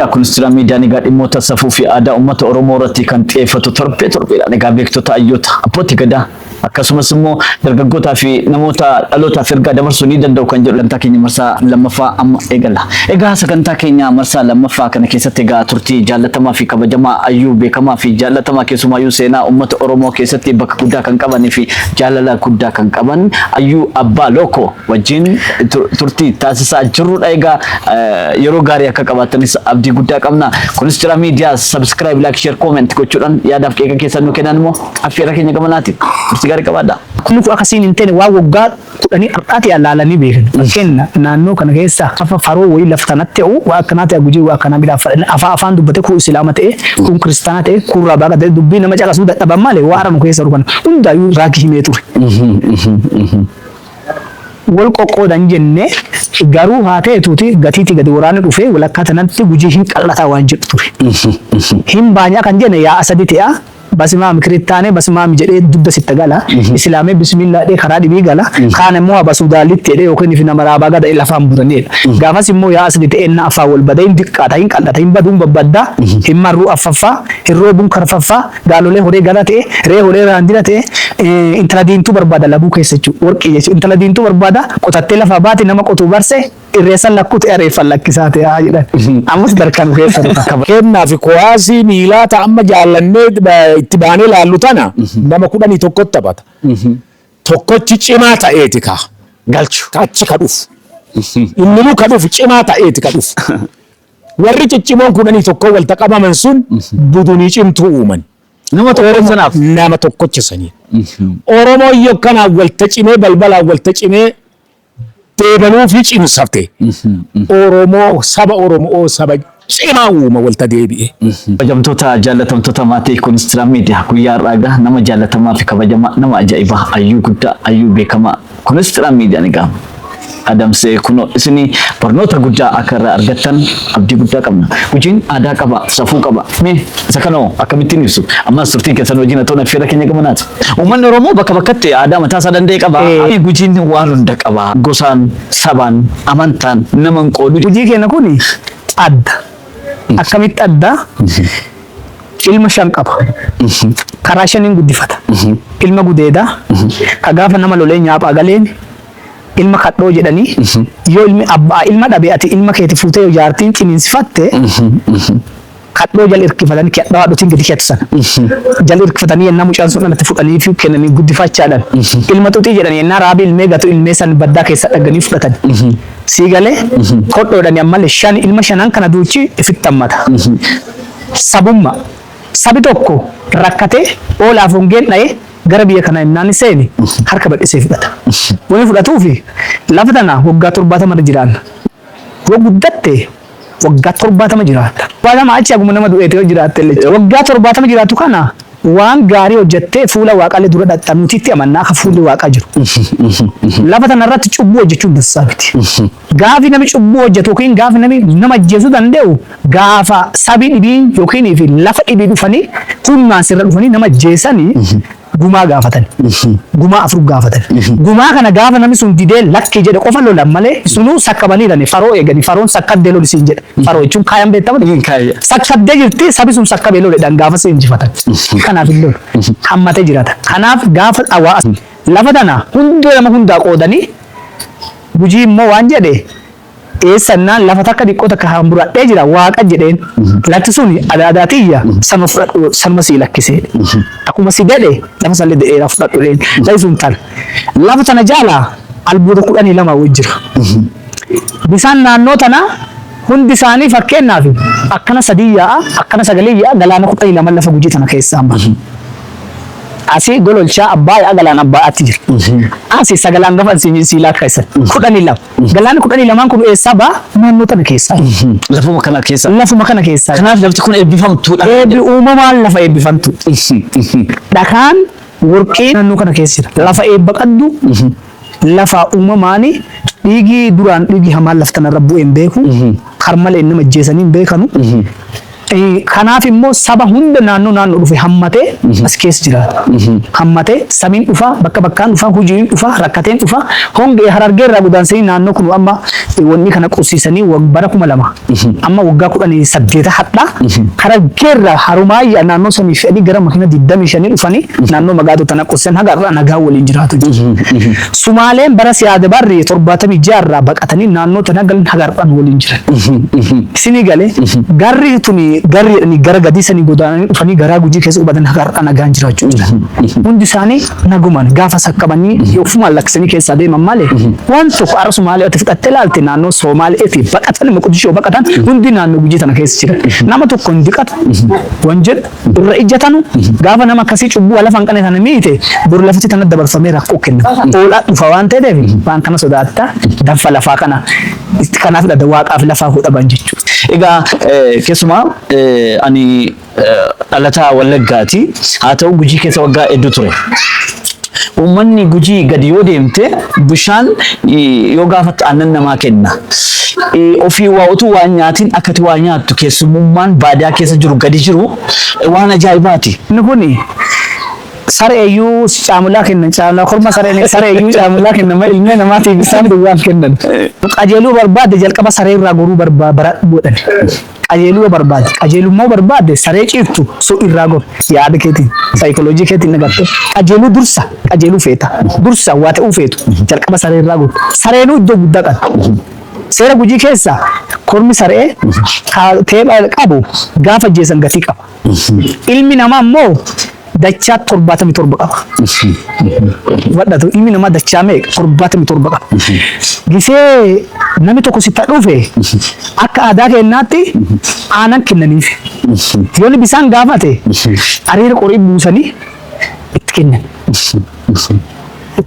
Kunis miidiyaan egaa dhimmoota safuu fi aadaa uummata Oromoo irratti kan xiyyeeffatu torbee torbeedhaan egaa beektota, hayyoota, abbootii gadaa, akkasumas immoo dargaggootaa fi namoota dhalootaaf ergaa dabarsuu ni danda'u kan jedhu sagantaa keenya marsaa lammaffaa amma eegalla. Egaa sagantaa keenya marsaa lammaffaa kana keessatti egaa turtii jaallatamaa fi kabajamaa, hayyuu beekamaa fi jaallatamaa, keessumaayyuu seenaa uummata Oromoo keessatti bakka guddaa kan qabanii fi jaalala guddaa kan qaban hayyuu Abbaa Lookoo wajjin turtii taasisaa jirrudha. Egaa yeroo gaarii akka qabaatanis abdii guddaa qabna. Kunis jira miidiyaa subscribe, like, share, comment gochuudhaan yaadaaf qeeqa keessan nu kennan immoo affeera keenya gamanaati. Turtii gaarii qabaadha. Kun akkasiin hin ta'e, waan waggaa 10 har'aati ilaalanii beekan. Fakkeenya, naannoo kana keessa afa faroo wayii lafa tanatti ta'u, waa akkanaa ta'e, Gujii waa akkanaa midhaafadhan, afaan afaan dubbate, kun Islaama ta'e, kun Kiristaana ta'e, kun Rabaa ta'e, dubbii nama caqasuu dadhaban malee waa aranu keessa dhufan hundaayyuu raakii himee ture. Wal qoqqoodan jenne garuu haa ta'etuuti gatiitii gadi waraanni dhufee walakkaa tanatti Gujii hin qal'ataa waan jedhu ture. Hin baanyaa kan jenne yaa'a sadi ta'aa, basimaami kirittaanee basimaami jedhee dugda sitta gala. Islaamee bismillaa jedhee karaa dhibii gala. Kaan immoo habasuu daalitti jedhee yookiin ifi nama raabaa gada lafaan buranidha. Gaafas immoo yaa'a sadi ta'ee na afaan wal badee hin diqqaata, hin qal'ata, hin baduun babbaddaa, hin marruu affaffaa, hin roobuun karfaffaa, gaalolee horee gala ta'e, re'ee horee raandira ta'e, intala diimtuu barbaada labuu keessa jechuudha. Warqii jechuudha. Intala diimtuu barbaada, qotattee lafaa baate, nama qotuu barse, irreessan lakkuu ta'e, areeffan lakkisaa ta'e haa jedhan. Ammas darkanu keessa dhufa. Kennaa fi kuwaasii miilaa ta'a amma jaallannee itti baanee laallu tana nama 11tti taphata. Tokkochi cimaa ta'eeti ka galchu. Achi ka dhufu. Innuu ka dhufu cimaa ta'eeti ka dhufu. Warri ciccimoon 11 walta qabaman sun budunii cimtuu uuman. Nama tokko sanaaf. Nama tokkocha sanii. Oromoon yokkanaan walta cimee, balbalaan walta cimee deebanuu fi cimsate. Oromoo saba Oromoo saba cimaa uuma walta deebi'e. Kabajamtoota, jaallatamtoota maatii Kunis Miidiyaa, guyyaa har'aa egaa nama jaallatamaa fi kabajamaa, nama ajaa'ibaa, hayyuu guddaa, hayyuu beekamaa Kunis Miidiyaan egaa adamsee kunoo isinii barnoota guddaa akka irraa argattan abdii guddaa qabna. Gujiin aadaa qaba, safuu qaba. Mee isa kanoo akkamittiin ibsu? Ammas turtiin keessan wajjin haa ta'u affeera keenya gamanaati. Uummanni Oromoo bakka bakkatti aadaa mataa isaa danda'e qaba. Gujiin waan hunda qaba. Gosaan, sabaan, amantaan nama hin qoodu. Hojii keenya kun adda. Akkamitti adda? Ilma shan qaba. Karaa shaniin guddifata. Ilma gudeedaa, ka gaafa nama lolee nyaaphaa galeen ilma kadhoo jedhanii, yoo ilmi abbaa ilma dhabe, ati ilma keeti fuutee yoo jaartiin ciniinsifatte, kadhoo jala hirkifatanii, kadhoo haadhotiin gadi keetu sana jala hirkifatanii, yennaa mucaan sun dhalate fudhanii fi kennanii guddifachaadhaan. Ilma xuxii jedhanii, yennaa raabii ilmee gatu, ilmee san baddaa keessa dhaganii fudhatan. Sii galee kodhoodhani ammallee shan, ilma shanan kana duuchi ifitti hammata. Sabummaa, sabi tokko rakkatee oolaaf hongeen dha'ee gara biyya kanaa innaan seeni harka bal'isee fudhata. Wanni fudhatuufi lafa tana waggaa 70 irra jiraanna. Yoo guddatte waggaa 70 jiraatta. 70 achi aguma nama du'eete yoo jiraatte illee. Waggaa 70 jiraatu kana waan gaarii hojjettee fuula Waaqaalee dura dhaqxanuutitti amannaa akka fuulli Waaqaa jiru. Lafa tana irratti cubbuu hojjechuun dansaa miti. Gaafi namni cubbuu hojjetu yookiin gaafi namni nama ajjeesuu danda'u, gaafa sabi dhibii yookiin fi lafa dhibii dhufanii, humnaan sirra dhufanii nama ajjeesanii gumaa gaafatan. Gumaa afur gaafatan. Gumaa kana gaafa namni sun didee lakki jedhe qofa lolan malee, sunuu sakkabaniirani faroo eegani, faroon sakkaddee loli siin jedha. Faroo jechuun kaayan beektama. Sakkaddee jirti, sabi sun sakkabee loledhaan gaafa si injifatan. Kanaaf hin lolu. Hammatee jiraata. Kanaaf gaafa waa lafa tana hundee nama hundaa qoodanii, Gujii immoo waan jedhe, eessannaan lafa takka xiqqoo takka hamburadhee jira Waaqa jedheen, lafti sun adaadaa tiyya, sanuma fudhadhu, sanuma sii lakkisee, akkuma si jedhe lafa sallee dheeraa fudhadhu jedheen. Lafti sun tana, lafa tana jaala albuuda 12 wajji jira. Bisaan naannoo tana hundi isaanii, fakkeenyaaf, akkana sadii yaa'a, akkana sagalee yaa'a, galaana 12 lafa Gujii tana keessaa baha. Asii Gololchaa Abbaayaa, galaana Abbaayaatti jira. Asii sagalaan gafa sii lakkaa'essan 12. Galaanni 12n kun eessaa ba'a? Naannoo tana keessaa. Lafuma kana keessa. Lafuma kana keessaa. Kanaaf lafti kun eebbifamtuudha. Eebbi uumamaan lafa eebbifamtu. Dhakaan warqii naannoo kana keessa jira. Lafa eebba qabdu, lafa uumamaan dhiigii duraan dhiigii hamaan lafa tanarra bu'ee hin beeku. Karmalee nama ajjeesanii hin beekanu. Kanaaf immoo saba hunda naannoo naannoo dhufe hammatee as keessa jiraata. Hammatee samiin dhufa, bakka bakkaan dhufa, hojiin dhufa, rakkateen dhufa, hongee Harargee irraa godaansanii naannoo kun amma Wanni kana qubsiisanii bara 2000 amma waggaa 18 hadhaa Harargeerraa Harumaayyaa naannoo sanii fe'anii gara makina 25 dhufanii naannoo magaatoo tana qubsiisan, haga har'aa nagaa waliin jiraatu jechuudha. Sumaaleen bara Siyaad Barree 76 irraa baqatanii naannoo tana galan, haga har'aan waliin jiran. Isinii galee garri tuni garri jedhanii gara gadii sanii godaananii dhufanii garaa Gujii keessa qubatan, haga har'aa nagaan jiraachuu jiran. Hundi isaanii nagumaan gaafa sakkabanii ofumaan lakkisanii keessaa deeman malee waan tokko har'a Sumaalee ati fudhattee ilaalte, naannoo Soomaaleetii baqatan, Moqodishoo baqatan hundi naannoo Gujii tana keessa jiran. Nama tokko hin diqatu wan jedhu irra ijjatanu. Gaafa nama akkasii cubbuu lafa hin qabne tana miite, dur lafichi tana dabarfamee rakkoo kenna. Oolaa dhufa waan ta'eef waan kana sodaatta, danfa lafaa kana kanaaf dha waaqaaf lafaa hodhaban jechuudha. Egaa keessumaa ani dhalataa Wallaggaati. Haa ta'u, Gujii keessa waggaa hedduu ture. Uummanni Gujii gadi yoo deemte bishaan yoo gaafattu aannan namaa kenna. Ofii waa utuu waa hin nyaatin akkati waa nyaattu, keessummummaan baadiyaa keessa jiru gadi jiru waan ajaa'ibaati. Inni kun sareeyyuu caamulaa kennan, caamulaa korma sareen sareeyyuu caamulaa kennan malee ilmee namaatiif isaan duwwaan kennan. Qajeeluu barbaadde jalqaba saree irraa goruu baradhu godhan. Qajeeluu yoo barbaadde, qajeelummaa barbaadde, saree ciiftu sun irraa gor, yaada keetiin, saayikooloojii keetiin agartee qajeeluu dursa, qajeeluu feeta dursa, waa ta'uu feetu jalqaba saree irraa gor. Sareenuu iddoo guddaa qaba. Seera Gujii keessa kormi saree teepha qabu gaafa jeesan gatii qaba. Ilmi namaa immoo dachaa 77 qaba. Hubadhatu, ilmi namaa dachaa meeqa? 77 qaba. Gisee namni tokko sitti dhufe akka aadaa keenyaatti aanan kennaniif. Yoo inni bisaan gaafate areera qorii buusanii itti kennan.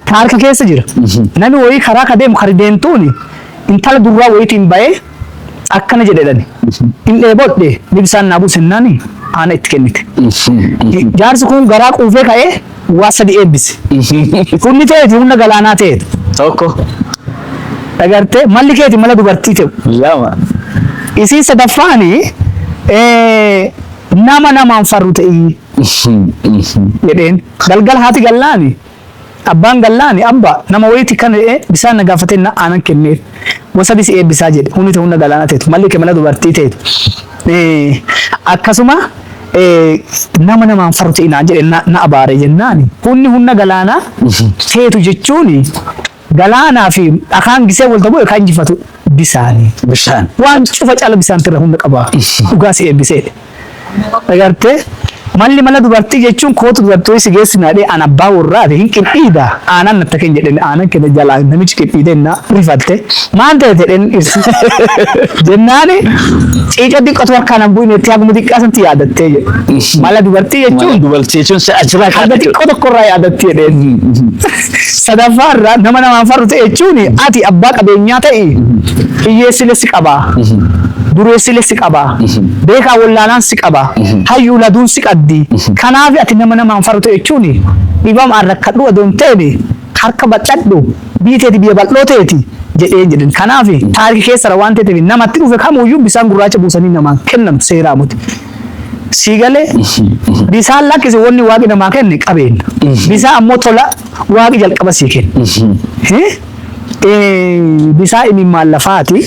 Taarika keessa jira. Namni wayii karaa ka deemu kari deemtuuni intala durraa wayiitiin bahee akkana jedhedhani. Hin dheebodhe, ni bisaan naa buusennaani aana itti kennite. Jaarsi kun garaa quufee ka'ee waa sadi eebbise. Humni teeti humna galaanaa teeti. Tokko. Agartee, malli keeti mala dubartii ta'u. Lama. Isiin sadaffaani nama namaan farru ta'ii jedheen. Galgala haati gallaani, abbaan gallaani, abba nama wayiiti kana jedhee bisaan na gaafatee na aanan kenneef. Wasadi si eebbisaa jedhe. Humni ta'e humna galaanaa teetu. Malli kee mala dubartii teetu. Akkasuma nama namaan farru ta'e naan jedhe, na abaare jennaani. Humni humna galaanaa teetu jechuun galaanaa fi dhakaan gisee walta bu'e kan injifatu bisaani. Bishaan. Waan cufa caala bisaan irra humna qaba. Dhugaa si eebbisee. Agartee, malli mala dubartii jechuun kootu dubartii si geessinaa dhee, an abbaa warraati hin qindhiida aanan natta kenn jedheen, aanan kenna jalaa namichi qindhiidee na rifatte, maan ta'e jedheen ibsi jennaani, ciicoo xiqqatu harkaan hin bu'ine itti haguma xiqqaa sanatti yaadattee jedhe. Mala dubartii Mala jechuun dubartii jechuun si achirraa haga kaata xiqqoo tokkorraa yaadatti jedheen. Sadaffaa irraa nama namaan farru ta'e jechuun ati abbaa qabeenyaa ta'i, hiyyeessilee si qabaa, dureessilee si qabaa, beekaa wallaalaan si qabaa, hayyuu laduun si qabdi. Kanaaf ati nama namaan farru ta'e jechuun dhibamaan rakkadhu adoon ta'e harka bal'adhu, biyyi teeti biyya bal'oo teeti jedhee jedhan. Kanaaf taarikii keessara waan ta'eef namatti dhufe kamuyyuu bisaan gurraacha buusanii namaan kennan seeraa muti. Sii galee, bisaan lakkise, wanni waaqi namaa kenne qabeenya. Bisaan ammoo tola waaqi jalqaba sii kenne. Bisaan imimmaan lafaati.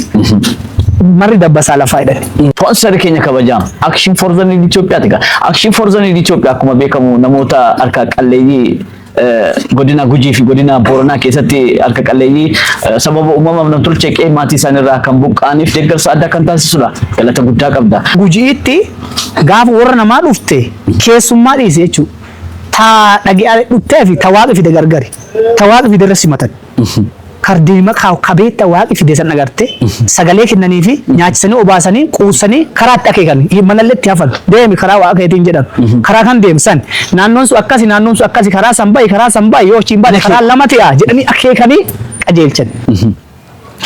Marri dabbasaa lafaa jedhan. Sponsor keenya kabajaa Action for the Need Itoophiyaati gaa. Action for the Need Itoophiyaa akkuma beekamu namoota harka qalleeyyii godina Gujii fi godina Booranaa keessatti harka qalleeyyii sababa uumamaaf namtolchee qe'ee maatii isaaniirraa kan buqqa'aniif deeggarsa addaa kan taasisudha. Galata guddaa qabda. Gujiitti gaafa warra namaa dhufte keessummaa dhiise jechuudha. Ta dhagi'aa dhuftee fi ta waaqi fide gargari. Ta waaqi fide irra simatan. Kardiima kabeetta waaqi fide san agarte sagalee kennanii fi nyaachisanii, obaasanii, quussanii, karaa itti akeekan, manallee itti hafan, deemi karaa waaqa keetiin jedhan, karaa kan deemsan, naannoon sun akkasi, naannoon sun akkasi, karaa san bahi, karaa san bahi, yoo achiin baate karaa lama ta'a jedhanii akeekanii qajeelchan.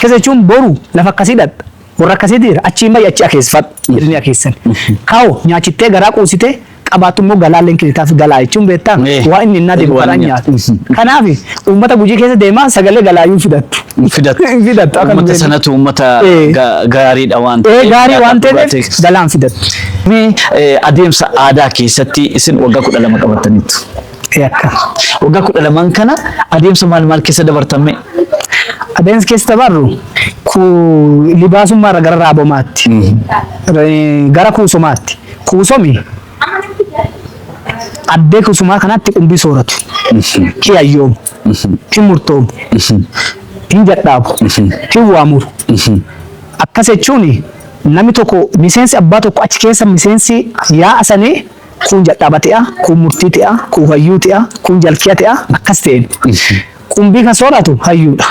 Keessa jechuun boru lafa akkasii dhaqxa, warra akkasii jira, achiin bahi, achi akeessifadhu jedhanii akeessan. Kaa'u nyaachittee garaa quusitee qabaattu immoo galaalleen kennitaaf. Galaa jechuun beektaa, waan inni innaa deemu karaa nyaatu. Kanaaf uummata Gujii keessa deemaa sagalee galaayyuu fidattu. Fidattu. Fidattu akka Uummata sanatu uummata gaariidha waan Gaarii waan ta'eef galaan fidattu. Mee adeemsa aadaa keessatti isin waggaa 12 qabataniitu. Akka. Waggaa 12n kana adeemsa maal maal keessa dabartame? Adeemsa keessa dabarru Libaasummaa irra gara raabomaatti. Gara kuusomaatti. Kuusomi addee kuusumaa kanatti qumbii sooratu. Hin hayyoomu. Hin murtoomu. Hin jadhaabu. Hin waamuru. Akkas jechuun namni tokko miseensi abbaa tokko achi keessa miseensi yaa'a sanii kun jadhaaba ta'a, kun murtii ta'a, kun hayyuu ta'a, kun jalkiya ta'a akkas ta'een. Qumbii kan sooratu hayyuudha.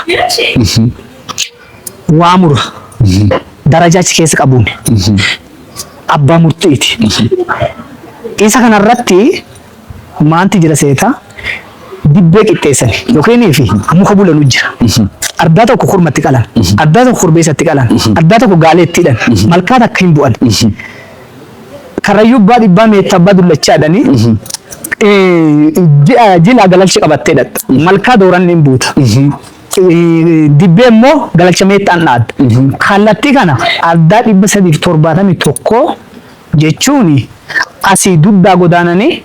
Waa mura. Darajaa achi keessa qabuun. Abbaa murtiiti. Isa kanarratti maanti jira seeta? Dibbee qixxeessani yookiin fi muka bulanu jira. Ardaa tokko kormatti qalan, ardaa tokko korbeessatti qalan, ardaa tokko gaaleetti hidhan, malkaa takka hin bu'an. Karrayyuu abbaa dhibbaa meetta abbaa dullachaa jedhanii jila galalchi qabattee dhatta. Malkaa dooranni hin buuta. Dibbee immoo galalcha meettaan dhaadda. Kallattii kana ardaa 371 jechuun asii duddaa godaananii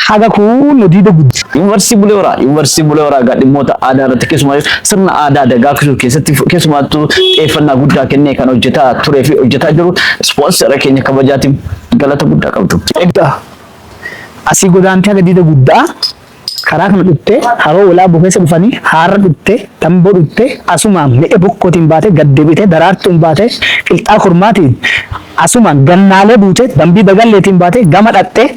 haga kuunno diida guddi. Yuunivarsiitii Bulee Horaa Yuunivarsiitii Bulee Horaa egaa dhimmoota aadaa irratti keessumaa sirna aadaa dagaagsuu keessatti keessumattuu xiyyeeffannaa guddaa kennee kan hojjetaa turee fi hojjetaa jiru ispoonsera keenya kabajaatiin galata guddaa qabdu. Guddaa. Asii godaantee haga diida guddaa karaa kana dhuftee haroo walaaboo keessa dhufanii haarra dhuftee tamboo dhuftee asumaan mi'a bokkootiin baatee gad deebitee daraartuun baatee qilxaa kormaatiin asumaan gannaalee buutee dambii bagalleetiin baatee gama dhaqxee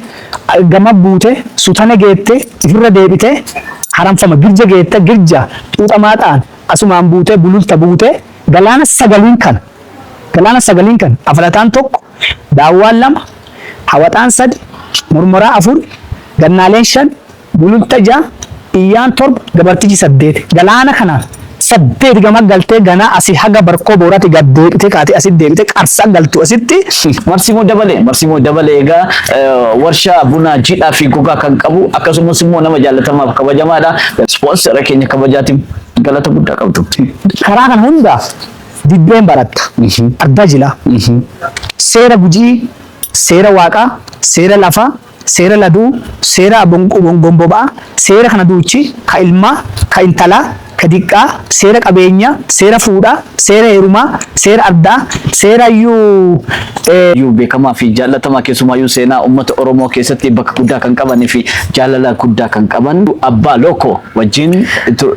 gama buutee sutana geettee ifirra deebitee haramfama girja geette girja xuuxamaa ta'an asumaan buutee bululta buutee galaana sagaliin kana galaana sagaliin kan afalataan tokko daawwaan lama hawaxaan sadi mormoraa afur gannaaleen shan bululta ja'a iyyaan torba gabartichi saddeet galaana kana saddeet gama galtee ganaa asii haga barkoo boorati gad deebitee kaatee asitti deebitee qarsa galtu asitti. Marsimoo Dabalee Marsimoo Dabalee egaa warshaa bunaa jiidhaa fi gogaa kan qabu akkasumas immoo nama jaallatamaaf kabajamaadha. Ispoonsera keenya kabajaatiin galata guddaa qabdu. Karaa kana hunda dibbeen baratta. Ardaa jilaa. Seera Gujii, seera Waaqaa, seera lafaa, seera laduu, seera gombobaa, seera kana duuchi ka ilmaa, ka intalaa, ka diqqaa, seera qabeenyaa, seera fuudhaa, seera heerumaa, seera ardaa, seera iyyuu Iyyuu beekamaa fi jaallatamaa keessumaayyuu seenaa uummata Oromoo keessatti bakka guddaa kan qabanii fi jaalala guddaa kan qaban abbaa Lookoo wajjin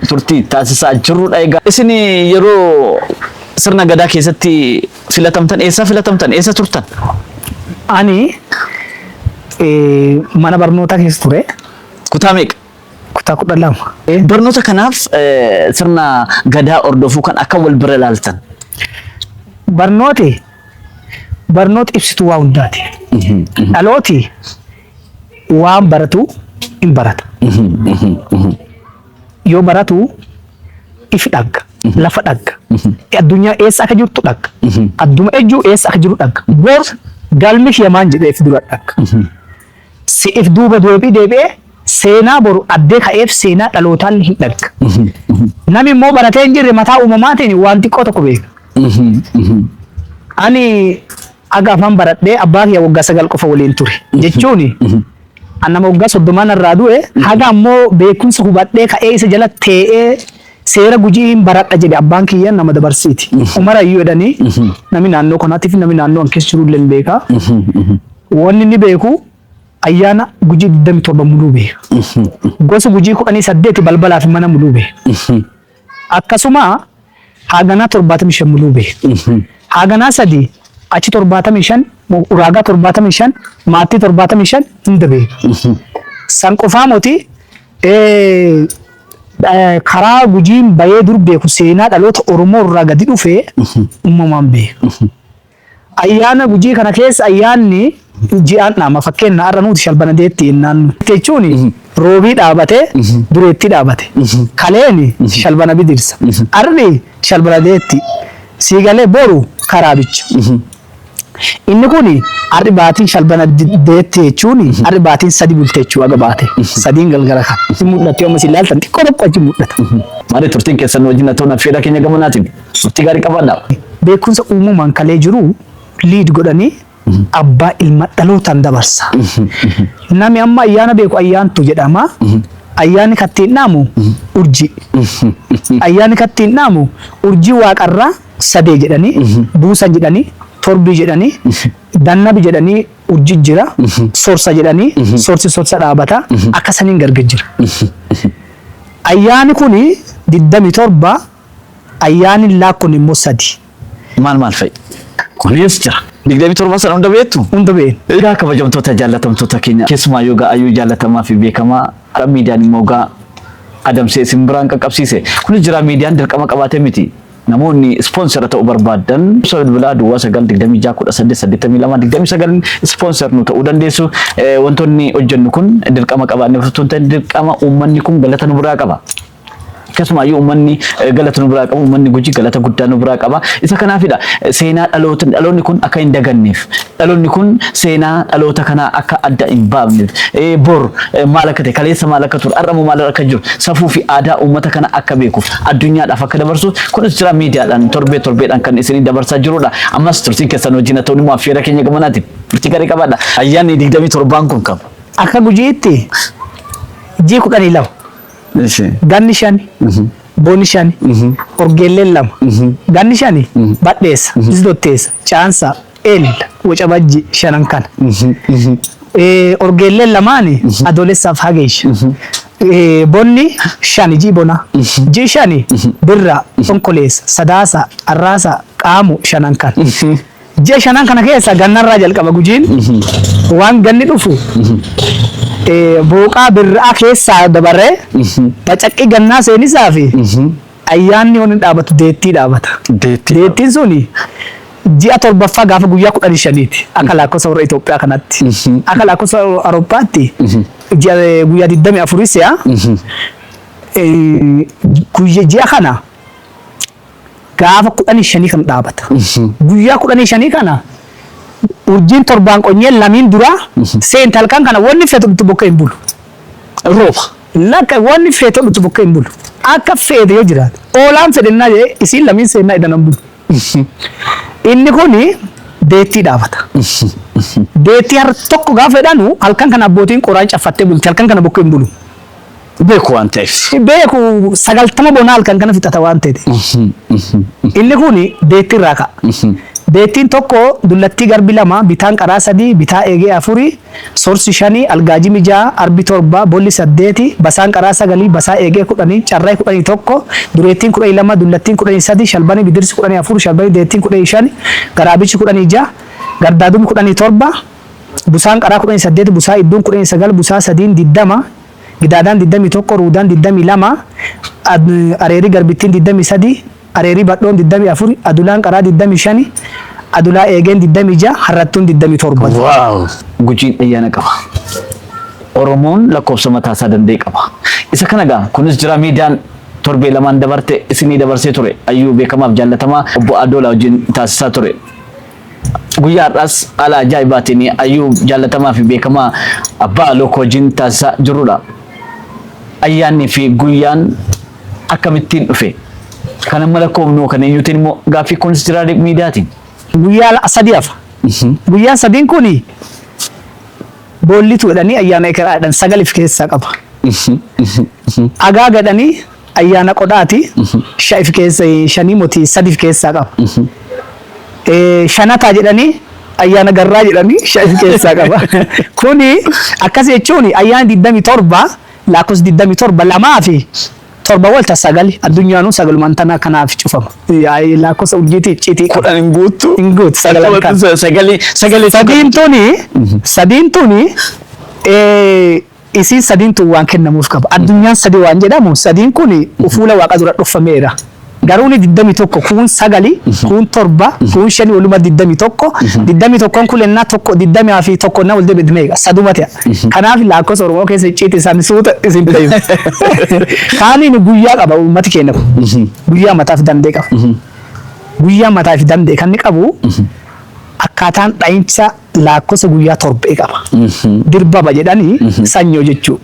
turtii taasisaa jirrudha. Egaa isin yeroo sirna gadaa keessatti filatamtan eessaa filatamtan eessa turtan? Ani mana barnootaa keessa ture. Kutaa meeqa? Kutaa 12. Barnoota kanaaf sirna gadaa hordofuu kan akka wal bira ilaaltan. Barnooti barnoota ibsituu waa hundaati. Dhalooti waan baratu hin barata. Yoo baratu if dhagga, lafa dhagga, addunyaa eessa akka jirtu dhagga, adduma ejjuu eessa akka jiru dhagga. Bor galmi kiyya maan jedhee if dura dhagga. Si if duuba deebi'ee deebi'ee seenaa boru addee ka'eef seenaa dhalootaan hin dhagga. Namni immoo baratee hin jirre mataa uumamaatiin waan xiqqoo tokko beeka. Ani aga afaan baradhee abbaa kiyya waggaa 9 qofa waliin ture. Jechuun an nama waggaa 30 irraa du'e haga ammoo beekumsa hubadhee ka'ee isa jala tee'ee seera Gujii hin baradha jedhe abbaan kiyya nama dabarsiiti. Umar Ayyuu jedhanii namni naannoo kanaatiif namni naannoo an keessa jiru illee hin beeka. Wanni inni beeku ayyaana Gujii 27 muluu beeka. Gosa Gujii 18 balbalaa fi mana muluu beeka. Akkasuma haaganaa 75 muluu beeka. Haaganaa sadi achi 75 uraagaa 75 maattii 75 hunda beeka. San qofaa moti karaa Gujiin bayee dur beeku seenaa dhaloota Oromoo irraa gadi dhufe uumamaan beeka. Ayyaana Gujii kana keessa ayyaanni ji'aan dhaama fakkeenya har'a nuti shalbana deetti jennaan. Jechuun roobii dhaabatee dureetti dhaabate. Kaleeni shalbana bidirsa. Arri shalbana deetti. Siigalee boru karaabicha. Inni kun arri baatiin shalbana deetti jechuun arri baatiin sadi bulte jechuu aga baate. Sadiin galgala kan. Si mul'atti yoo isin ilaaltan xiqqoo tokko achi mul'ata. Maali turtiin keessan wajjin haa ta'u affeerraa keenya gamanaatiin turtii gaarii qabaadhaa. Beekumsa uumamaan kalee jiru liid godhanii abbaa ilma dhalootaan dabarsa. Nami amma ayyaana beeku ayyaantu jedhama. Ayyaanni kattiin dhaamu urjii. Ayyaanni kattiin dhaamu urjii waaqarraa sadee jedhanii, buusan jedhanii, torbii jedhanii, dannabi jedhanii urjii jira, sorsa jedhanii, sorsi sorsa dhaabata, akka saniin gargar jira. Ayyaanni kuni 27, ayyaanni laakkon immoo 3. Maal maal fa'i? Kunis jira. 27 sana hunda beektu? Hunda beekna. Egaa kabajamtoota jaallatamtoota keenya, keessumaa yoo ayyuu jaallatamaa fi beekamaa har'a miidiyaan immoo gaa adamsee isin biraan qaqqabsiise. Kunis jira miidiyaan dirqama qabaatee miti. Namoonni ispoonsera ta'uu barbaadan bilbilaa duwwaa 9 26 18 82 29 ispoonser nu ta'uu dandeessu. Wantoonni hojjennu kun dirqama qabaannee osoo hin ta'in dirqama uummanni kun galata nu biraa qaba. Akkasumaayyuu uummanni galata nu biraa qaba, uummanni Gujii galata guddaa nu biraa qaba. Isa kanaafidha seenaa dhaloota dhaloonni kun akka hin daganneef, dhaloonni kun seenaa dhaloota kanaa akka adda hin baafneef, bor maal akka ta'e, kaleessa maal akka ture, har'a immoo maal akka jiru, safuu fi aadaa uummata kana akka beekuuf, addunyaadhaaf akka dabarsuuf kunis jira miidiyaadhaan torbee torbeedhaan kan isinii dabarsaa jirudha. Ammas turtiin keessan wajjin haa ta'u immoo affeera keenya gamanaati. Turtii gaarii qabaadha. Ayyaanni 27n kun kam? Akka Gujiitti ji'i 12. Ganni 5, boni 5, orgeelleen 2. Ganni 5 badheessa, isdotteessa, caansa, eel, wacabajji shanan kana. Orgeelleen lamaani adoolessaaf hageesha. Bonni 5 ji'i bonaa. Ji'i 5 birraa, onkoleessa, sadaasa, arraasa, qaamu shanan kana. Ji'a shanan kana keessa gannarraa jalqaba Gujiin waan ganni dhufu booqaa birraa keessaa dabaree bacaqqii gannaa seenisaa fi ayyaanni wanni dhaabatu deettii dhaabata. Deettii. Deettiin suni ji'a torbaffaa gaafa guyyaa 15ti akka lakkoofsa warra Itoophiyaa kanatti. Akka lakkoofsa Awurooppaatti ji'a guyyaa 24 si'a guyya ji'a kana gaafa 15 kan dhaabata. Guyyaa 15 kana urjiin torbaan qonyee lamiin duraa seenta halkan kana wanni feetu dhuttu bokka hin bulu. Rooba. Lakka wanni feetu dhuttu bokka hin bulu. Akka feete yoo jiraate oolaan fedhennaa jedhee isiin lamiin seennaa idan hin bulu. Inni kuni deettii dhaabata. Deettii har tokko gaafa jedhanu halkan kana abbootiin qoraan caffattee bulti, halkan kana bokka hin bulu. Beeku waan ta'eef. Beeku 90 bonaa halkan kana fixata waan ta'eef. Inni kun deettii irraa ka'a. Deettiin tokko dullattii garbi 2, bitaan qaraa 3, bitaa eegee 4, sorsi 5, algaajimi 6, arbi 7, bolli 8, basaan qaraa 9, basaa eegee 10, carraa 11, dureettiin 12, dullattiin 13, shalbanii bidirsi 14, shalbanii deettiin 15, garaabichi 16, gardaadumi 17, busaan qaraa 18, busaa idduun 19, busaa sadiin 20, gidaadaan 21, ruudaan 22, areerii garbittiin 23, areerii badhoon 24, adulaan qaraa 25, adulaa eegeen 26, harrattuun 27. Waaw! Gujiin ayyaana qaba. Oromoon lakkoofsa mataa isaa danda'e qaba. Isa kana gaa kunis jira miidiyaan torbee lamaan dabarte isinii dabarsee ture. Ayyuu beekamaaf jaallatamaa obbo Adoolaa wajjin taasisaa ture. Guyyaa har'aas haala ajaa'ibaatiin ayyuu jaallatamaa fi beekamaa abbaa lookoo wajjin taasisaa jirrudha. Ayyaannii fi guyyaan akkamittiin dhufe? Kan amma lakkoofnu kan eenyuutiin immoo gaaffii kunis jira miidiyaatiin. Guyyaa 3 hafa. Guyyaan sadiin kun boollitu jedhanii ayyaana ekeraa jedhan 9 of keessaa qaba. Agaa jedhanii ayyaana qodhaati sha'if keessa shanii moti 3 of keessaa qaba. Shanataa jedhanii ayyaana garraa jedhanii sha'if keessaa qaba. Kuni akkas jechuun ayyaana 27 lakkoofsa 27 2 fi 7 walta 9 addunyaanuu sagalumaan tana kanaaf cufama. Lakkoofsa urjiitii icciitii qaba. 10 hin guuttu. Hin guutu sagalan kana. Sagalee sagalee. Sadiin tuni isiin sadiin tun waan kennamuuf qaba. Addunyaan sadi waan jedhamu sadiin kun fuula waaqa dura dhoffameera. Garuu ni 21 kuun 9 kuun 7 kuun 5 waluma 21 21 kun ennaa tokko digdamii fi tokko na wal deebi'e meeqa saduma ta'a. Kanaaf lakkoofsa Oromoo keessa icciitii isaan suuta isin ta'e. Kaaniin guyyaa qaba uummati keenya kun. Guyyaa mataa fi danda'e qaba. Guyyaa mataa fi danda'e kan inni qabu akkaataan dhahinsa lakkoofsa guyyaa torbee qaba. Dirbaba jedhanii sanyoo jechuu.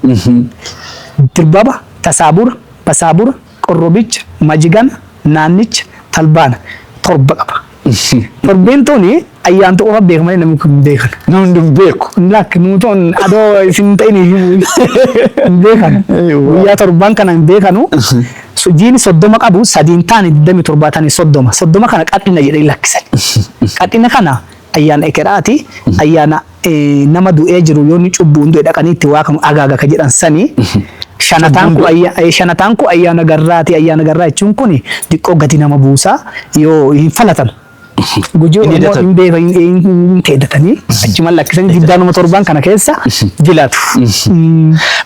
Dirbaba, tasaabura, basaabura, qorrobicha, majigana, naannicha, talbaana torba qaba. Torbeen tuni ayyaantu qofa beeka malee namni kun hin beekan. Namni hin beeku. Lakki nuutoon adoo isin ta'in hin beekan. Guyyaa torban kana hin beekanu. Jiini 30 qabu sadiin taane 27 taane 30. 30 kana qadhina jedhanii lakkisan. Qadhina kana ayyaana ekeraati. Ayyaana nama du'ee jiru yoo inni cubbuun du'e dhaqanii itti waakamu agaaga ka jedhan sani. Shanataan kun shanataan kun ayyaana garraati. Ayyaana garraa jechuun kun xiqqoo gadi nama buusa yoo hin falatan. Gujii Hin Oromoo hidhatan. hin beekan hin teeddatanii achumaan lakkisanii diddaanuma torban kana keessa jilatu.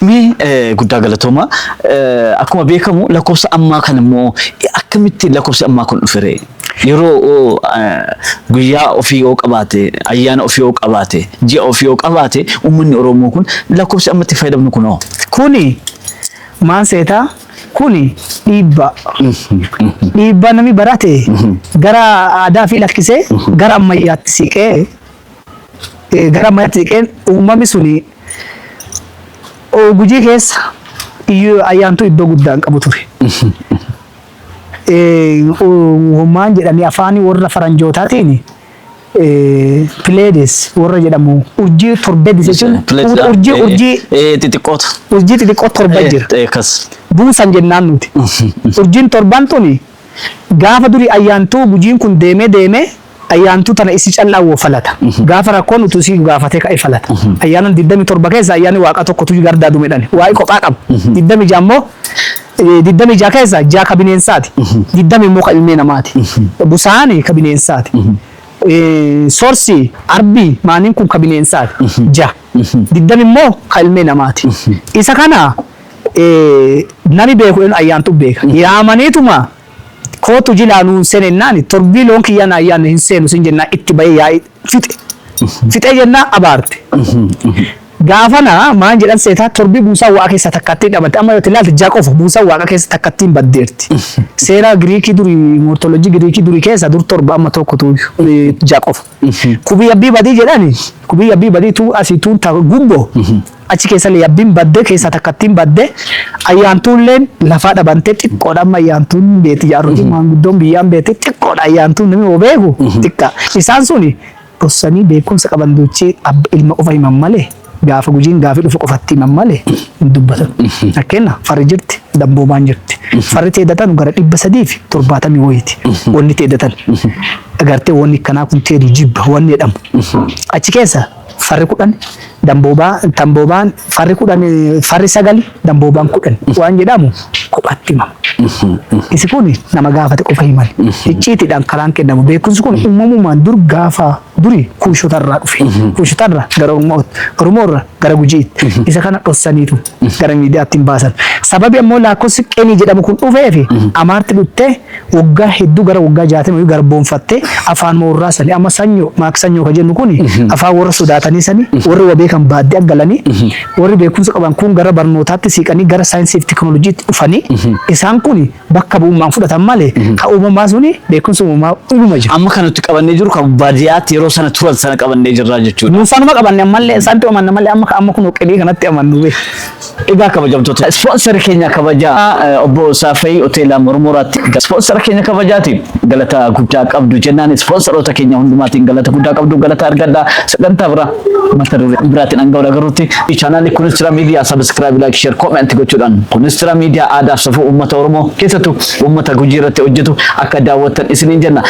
Mee guddaa galatooma. Akkuma beekamu lakkoofsa ammaa kana immoo akkamitti lakkoofsi ammaa kun dhufe? Yeroo guyyaa ofii yoo qabaate, ayyaana ofii yoo qabaate, ji'a ofii yoo qabaate uummanni Oromoo kun lakkoofsi amma itti fayyadamnu kun hoo? Kuni maan seetaa? Kuni dhiibbaa. Dhiibbaa namni barate gara aadaa fi lakkisee gara ammayyaatti siqee gara ammayyaatti siqee uumamni suni Gujii keessa iyyuu ayyaantuu iddoo guddaa hin qabu ture. Maan jedhanii afaan warra faranjootaatiin Pleiades warra jedhamu urjii torbedis jechuun urjii urjii Xixiqqoota. Urjii xixiqqoo torba jira. Akkas. Buusan jennaan nuti. Urjiin torban tuni gaafa durii ayyaantuu Gujiin kun deemee deemee ayyaantuu tana isi callaa woo falata. Gaafa rakkoon utuu isii gaafatee ka'ee falata. Ayyaanan 27 keessa ayyaanni waaqa tokkotu gardaa dumedhani. Waaqi kophaa qaba. 26 immoo 26 keessa ja'a ka bineensaati. 20 immoo ka ilmee namaati. Busaani ka bineensaati. Sorsi, arbi, maaniin kun ka bineensaati. Ja'a. 20 immoo ka ilmee namaati. Isa kana nami beeku eenyu ayyaantu beeka. Yaamaniituma kootu jilaa nuun seenennaan torbii loon kiyyaa na ayyaanne hin seenu sin jennaan itti bahee yaa'ii fixe. Fixee jennaan abaarte. Gaafana maan jedhan seetaa torbii buusaa waaqa keessa takkattiin dhabante amma yoo ilaalte ja'a qofa buusaa waaqa keessa takkattiin baddeerti. Seera Giriikii durii mortolojii Giriikii durii keessa dur torba amma tokkotu ja'a qofa. Kubii yabbii badii jedhani kubii yabbii badii tuu asii tuun ta gubbo achi keessa yabbiin badde keessa takkattiin badde ayyaantuulleen lafaa dhabante xiqqoodha amma ayyaantuun beeti jaarrotiin maanguddoon biyyaan beeti xiqqoodha ayyaantuun namni hoo beeku xiqqa. Isaan suni dhossanii beekumsa qaban duuchee ilma qofa himan malee gaafa Gujiin gaafi dhufu qofatti himan malee hin dubbatan. Fakkeenya farri jirti, damboobaan jirti. Farri teedatanu gara 370 wayiiti. Wanni teedatan. Agartee wanni akkanaa kun teedu jibba wanni jedhamu. Achi keessa farri 10 damboobaa tamboobaan farri 10 farri sagali damboobaan 10 waan jedhamu kophatti himama. Isi kun nama gaafate qofa himan. Icciitiidhaan karaan kennamu. Beekumsi kun uumamumaan dur gaafa duri kuushotarraa dhufe. Kuushotarraa gara Oromootti, Oromoorraa gara Gujiitti. Isa kana dhossaniitu gara miidiyaatti hin baasan. Sababi ammoo lakkoofsi qenii jedhamu kun dhufeefi Amaarti dhuttee waggaa hedduu gara waggaa 60 garboomfattee afaan warraa sani amma sanyoo maaksanyoo ka jennu kun afaan warra sodaatanii sani warri wa beekan baadiyyaa galanii warri beekumsa qaban kun gara barnootaatti siiqanii gara saayinsii fi teekinooloojiitti dhufanii isaan kun bakka bu'ummaan fudhatan malee ka uumamaa suni beekumsa uumamaa dhuguma jira. Amma kan nuti qabannee jiru kan baadiyyaatti yeroo sana turan sana qabannee jirra jechuudha. Nu sanuma qabanne ammallee isaanitti amanna malee amma amma kun qedhii kanatti amannu bee. Egaa kabajamtoota ispoonsara keenya kabajaa obbo Saafayii Hoteela Mormoraatti ispoonsara keenya kabajaati galata guddaa qabdu jennaan ispoonsaroota keenya hundumaatiin galata guddaa qabdu galata argadhaa sagantaa biraa mata duree biraatiin hanga wal agarrutti chaanaalli Kunistira Miidiyaa subscribe, like, share, comment gochuudhaan Kunistira Miidiyaa aadaa fi safuu uummata Oromoo keessattuu uummata Gujii irratti hojjetu akka daawwattan isiniin jenna.